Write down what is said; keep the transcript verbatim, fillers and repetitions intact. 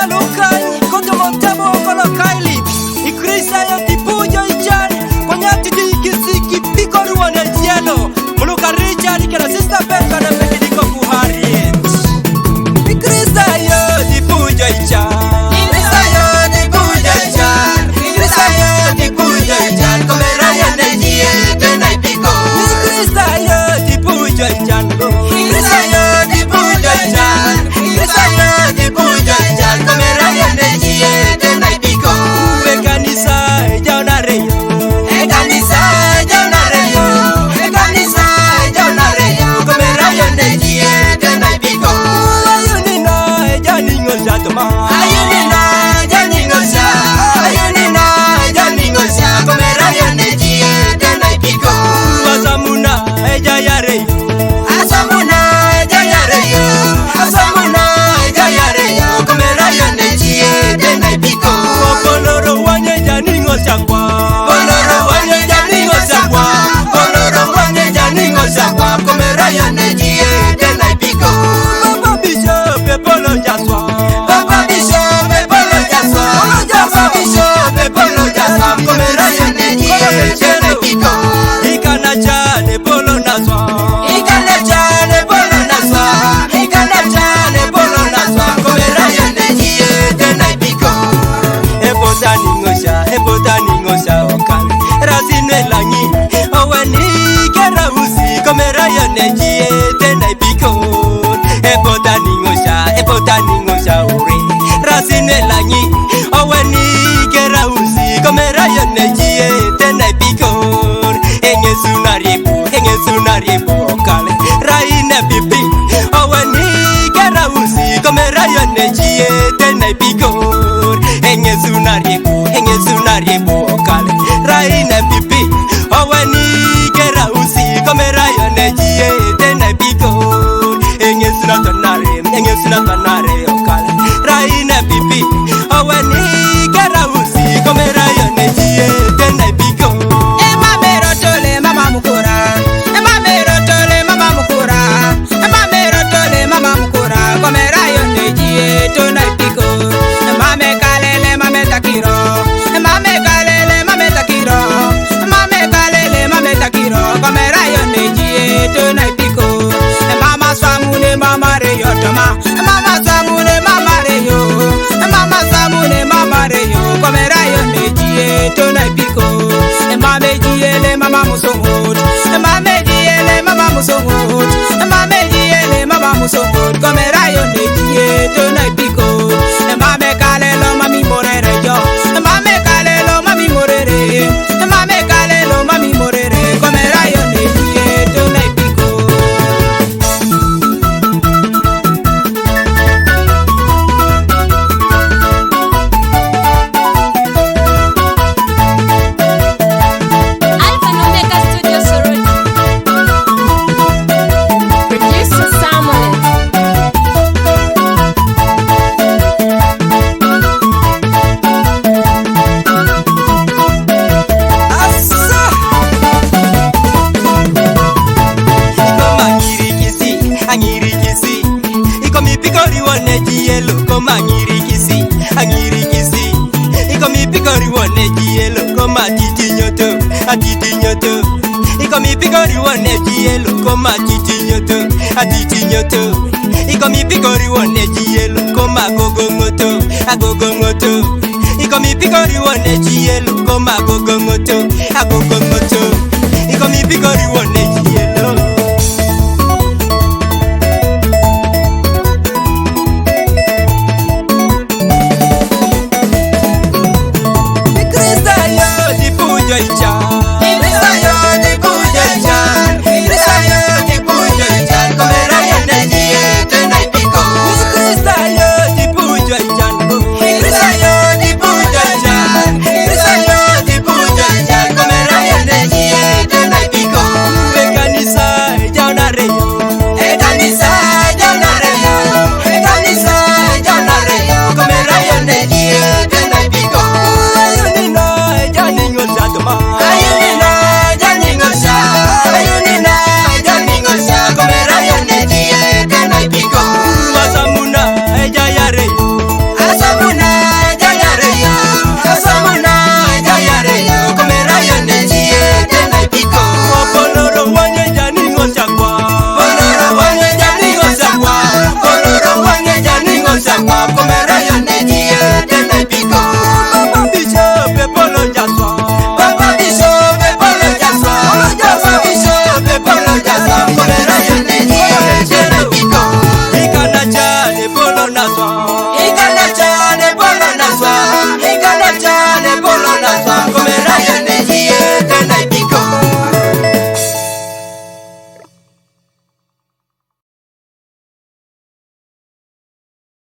Lukany kote motabo kolo kaili. I Kristayo dipujo ican, konyati di kisiki pikor wone cielo. Muluka Richard kela Sister Beth kana pekidiko kuhariet. I Kristayo dipujo ican. I Kristayo dipujo ican. I Kristayo dipujo ican. Komerayo ne jie tena ipiko. I Kristayo dipujo ican. I Kristayo dipujo ican. I Kristayo dipujo ican. Komerayo ne jie tena ipiko. E kanisa e jona reyo. E kanisa e jona reyo. E kanisa e jona reyo. Komerayo ne jie tena ipiko. Ayunina e jani ngosatoma. Ayunina e jani ngosa. Ayunina e jani ngosa. Komerayo ne jie tena ipiko. Asamuna e jayare. Asamuna e jayare yo. Asamuna e jayare yo. Komerayo ne jie tena ipiko. Koloro wanye jani ngosakwa. Koloro wanye jani ngosakwa. Koloro wanye jani ngosakwa. Komerayo ne jie tena ipiko. Papa Bishop e polo jaswa. Papa Bishop e polo jaswa. Papa Bishop e polo jaswa. Komerayo ne jie tena ipiko. Ikana chane polo naswa. Ikana chane polo naswa. Ikana chane polo naswa. Komerayo ne jie tena ipiko. Ebota ningosha, ebota ningosha okal. Rasine langi, oweni kera usi. Komerayo ne jie tena ipiko. Ebota ningosha, ebota ningosha ure. Rasine langi, oweni kera usi. Komerayo ne jie tena ipiko. Engesu na riebu, engesu na riebu okal. Raine pipi, oweni kera usi. Komerayo ne jie tena ipiko. Engesu na riebu, engesu na riebu okal. Raine pipi, oweni kera usi. Komerayo ne jie tena ipiko. Engesu na tanare, engesu na tanare okal. Raine pipi, oweni kera usi. Komerayo ne jie tena ipiko. Emamero tole mama mukura. Emamero tole mama mukura. Emamero tole mama mukura. Komerayo ne jie tena ipiko. Emame kalele mame takiro. Emame kalele mame takiro. Emame kalele mame takiro. Komerayo ne jie tena ipiko. Emama swamune mama reyo toma. Mama Samune, mama reyo. Mama Samune, mama reyo. Komerayo ne jie tena ipiko. Mama jiele mama musongot. Mama jiele mama musongot. Mama jiele mama musongot. Komerayo ne jie tena ipiko. Mama kalelo mami morere yo. Mama kalelo mami morere. Mama kalelo mami morere. Komerayo ne jie tena ipiko. Alpha and Omega Studio Soroti. Producer Samuel. Asa. Iko mangirikisi, angirikisi. Iko mipikori wone jielo, ko mangirikisi, angirikisi. Iko mipikori wone jielo, ko matitinyoto, atitinyoto. Iko mipikori wone jielo, ko matitinyoto, atitinyoto. Iko mipikori wone jielo, ko magogongoto, agogongoto. Iko mipikori wone jielo, ko magogongoto, agogongoto. Iko mipikori wone